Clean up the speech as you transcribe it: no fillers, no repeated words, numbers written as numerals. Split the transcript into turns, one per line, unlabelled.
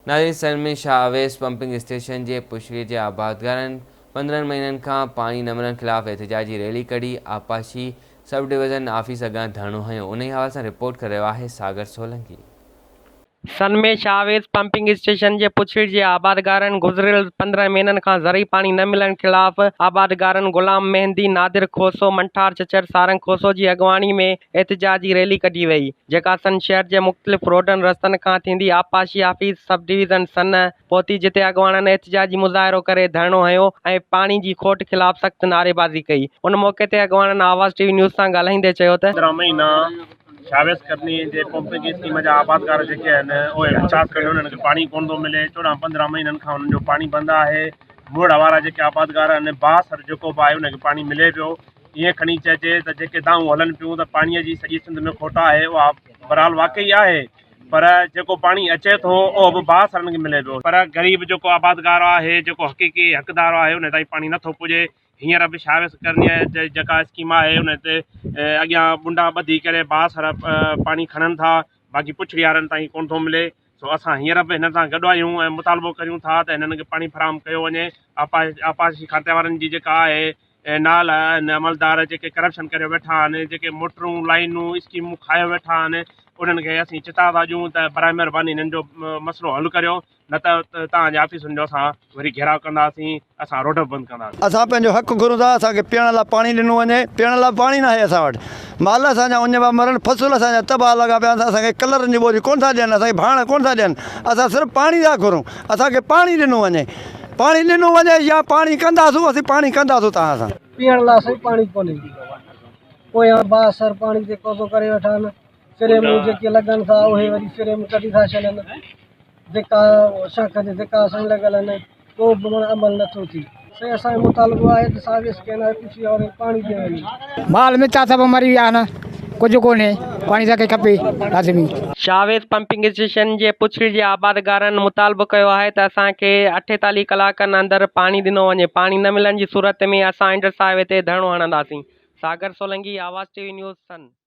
ناظرين سن ۾ Shah Awais pumping station جي پشري جي آبادگارن 15 مهينن کان پاڻي نه ملڻ خلاف احتجاجي ريلي ڪڍي آبپاشي سب ڊويزن آفيس اڳيان ڌرڻو هنيو انهي حوالي سان رپورٽ ڪري رهيو آهي ساگر سولنگي.
سن ۾ شاهه اويس پمپنگ اسٽيشن جي پڇڙي جي آبادگارن گذريل 15 مهينن کان زرعي پاڻي نه ملڻ خلاف آبادگارن غلام مهندي، نادر کوسو، منٺار چچر، سارنگ کوسو جي اڳواڻي ۾ احتجاجي ريلي ڪڍي وئي. جيڪا سن شهر جي مختلف روڊن رستن کان ٿيندي آبپاشي آفيس سب ڊويزن سن پهتي جتي اڳواڻن احتجاجي مظاهرو ڪري ڌرڻو هنيو ۽ پاڻي جي کوٽ خلاف سخت نعريبازي ڪئي ان موقعي تي اڳواڻن آواز ٽي وي نيوز سان ڳالهائيندي چيو ته.
15 مهينا شاويز ڪرني جي پمپنگ اسڪيم جا آبادگار جيڪي آهن اهي احتجاج ڪري انهن کي پاڻي ڪونه ٿو ملي 14 15 مهينن کان انهن جو پاڻي بند آهي موڙ وارا جيڪي آبادگار آهن بااثر جيڪو به آهي ان کي پاڻي ملي پيو ائين کڻي چئجي ته جيڪي دانهون هلن پيون ته پاڻيء جي سڄي سنڌ ۾ کوٽ آهي اها بهرحال واقعي آهي پر جيڪو پاڻي اچي ٿو اهو به بااثرن کي ملي پيو. پر غريب جيڪو آبادگار آهي جيڪو حقيقي حقدار آهي ان تائين پاڻي نٿو پڄي هينئر به شاويز ڪرنيء جي جيڪا اسڪيم آهي ان تي اڳيان ٻنڊا ٻڌي ڪري بااثر پاڻي کڻن ٿا باقي پڇڙي وارن تائين ڪونه ٿو ملي سو اسان هينئر به هنن سان گڏ آهيون ۽ مطالبو ڪريون ٿا ته هنن کي پاڻي فراهم ڪيو وڃي آبپاشي کاتي وارن جي جيڪا آهي نال آهن عملدار جيڪي ڪرپشن ڪريو ويٺا آهن جيڪي موٽرون لائينون اسڪيمون کايو ويٺا آهن انهن کي اسين چتاء ٿا ڏيون ته برائي مهرباني هنن جو مسئلو حل ڪريو نه ته توهان جي آفيسن جو اسان وري گهيراء ڪنداسين، اسان روڊ به بند ڪنداسين.
اسان پنهنجو حق گهرون ٿا، اسان کي پيئڻ لاء پاڻي ڏنو وڃي، پيئڻ لاء پاڻي ناهي اسان وٽ، مال اسان جا اڃ پيا مرن، فصل اسان جا تباهه لڳا پيا آهن، اسان کي ڪلرن جون ٻوريون ڪونه ٿا ڏين، اسان کي ڀاڻ ڪونه ٿا ڏين، اسان صرف پاڻي ٿا گهرون، اسان کي پاڻي ڏنو وڃي، پاڻي ڏنو وڃي يا پاڻي ڪنداسون، اسين پاڻي ڪنداسون توهان سان.
پيئڻ لاء سائين پاڻي ڪونهي، پويان بااثر پاڻي تي قبضو ڪري ويٺا آهن، فريمون جيڪي لڳن ٿا اهي وري فريم ڪڍي ٿا ڇڏن. ڌڪا شاخ تي ڌڪا سائين لڳل آهن ڪو به معنيٰ عمل نٿو ٿي. سائين اسان جو مطالبو آهي ته ساويس ڪئنال پڇي واري پاڻي ڏنو وڃي.
مال متا سڀ مري ويا آهن ڪجهه ڪونهي پاڻي اسان کي کپي لازمي.
شاويز پمپنگ اسٽيشن جي پڇڙي جي آبادگارن مطالبو ڪيو آهي ته اسان کي 48 ڪلاڪن اندر پاڻي ڏنو وڃي پاڻي نه ملڻ جي صورت ۾ اسان انڊس هاء وي تي ڌرڻو هڻنداسين. Sagar Solangi, Awaz T V news, Sindh.